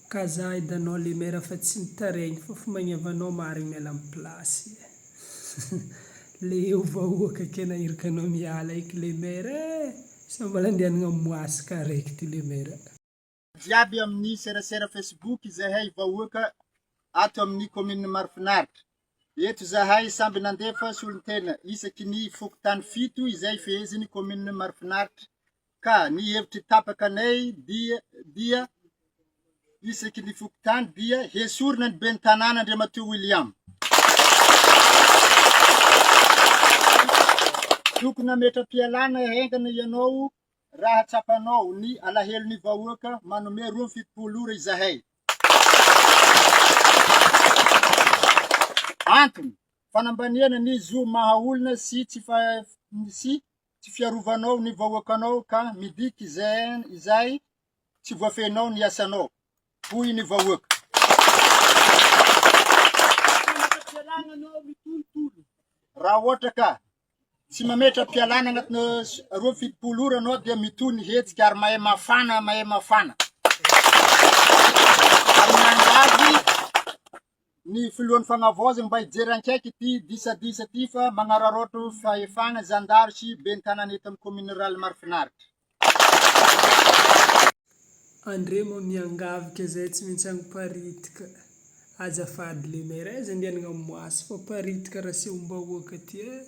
Ka za edy anao le maire fa tsy mitaregny fa fa magnevanao marigny miala am place e. Le eo vahoaka ke nagniraka anao miala eky le maire e! Sa mbola andehanagna moasaka araiky ty le maire. Jiaby amin'ny serasera Facebook izahay vahoaka ato amin'ny commune Marofinaritra. Eto izahay samby nandefa solontena isaky ny fokontany fito izay fehezin'ny commune Marofinaritra ka ny hevitry tapaka anay dia dia isaky ny fokontany dia hesorina ny ben'ny tanàna Andriamatoa William. Tokony hametra-pialana haingana ianao raha tsapanao ny alahelon'ny vahoaka manome 72 ora izahay. Antony, fanambaniana ny zo maha olona sy tsy sy tsy fiarovanao ny vahoakanao ka midika izay izay tsy voafehinao ny asanao, hoy ny vahoaka. Raha ohatra ka tsy mametra-pialana agnatin'ny 72 ora anao dia mitohy ny hetsika ary mahay mafana, mahay mafana. Ary miangavy ny filohan'ny fagnavaozana mba hijery ankaiky ity disadisa ity fa magnararaotra fahefana zandary sy ben'ny tanàna eto amin'ny commune rurale Marofinaritra. Andre moa miangavy ke zay tsy maintsy agniparitaka. Azafady le maire aiza andehanagna moasy fa paritaka raha asehom-bahoaka ty eh.